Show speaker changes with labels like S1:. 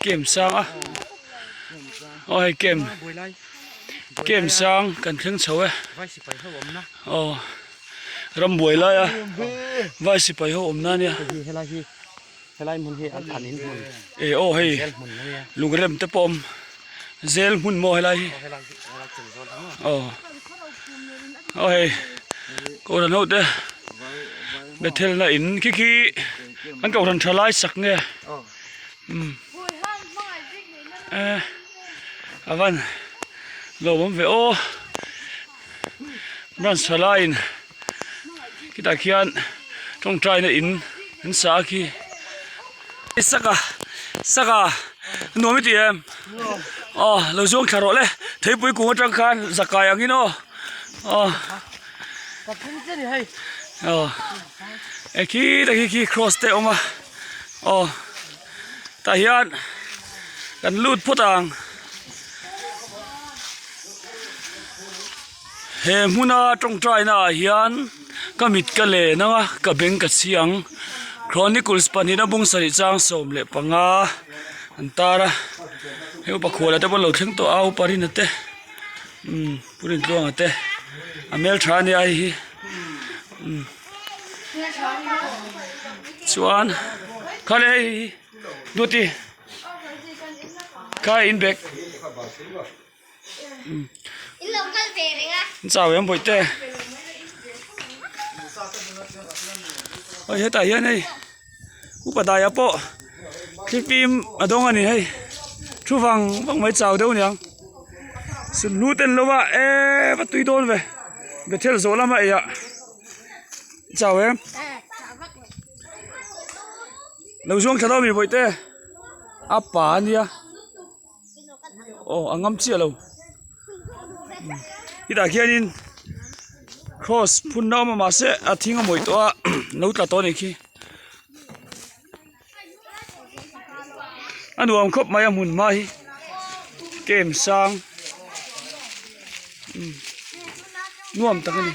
S1: Kem sang a aw hei kem kem sang kan thleng chho e aw rambuai lai a vai sipai ho awmna ania e aw hei lungrem te pawh a awm zel hmun maw helai hi aw aw hei kohhran ho te bethel na in khi khi an kohhran tha lai sak nge umm eh a van lawmawm ve aw branch tha laiin khitah khian tawngtaina in an sa a khi saka saka nuam i ti em aw lo zawng thla rawh le theipui kung atang khan zakai angin aw aw aw e khi ta khi khi cross te a awm a aw tah hian kan lut phawt ang he hmuna tawngtai na ah hian ka mit ka len ang a ka beng ka chhi ang chronicles pahnihna bung sarih chang 15 an tar a hei upa khuala te pawh an lo thleng tawh a upa rina te umm pu rintluanga te a hmeltha ania hei hi umm chuan khale hei hi duty kha in bag. Chau em bawihte hei hetah hian hei upa daia pawh thlifim a dawng a ni hei thu vang vang mai chau deuh aniang sulhnu te an lo va eee va tui dawn ve bethel zawh lama eiah chau em lo zuang thla dawn mi bawihte a pa ania. Aw a ngam chiah lo hetah khianin cross phun na awm a mahse a thing a mawih tawh a lo tla tawh a nih khi a nuam khawp mai a hmun hma hi kem sang nuam tak a ni.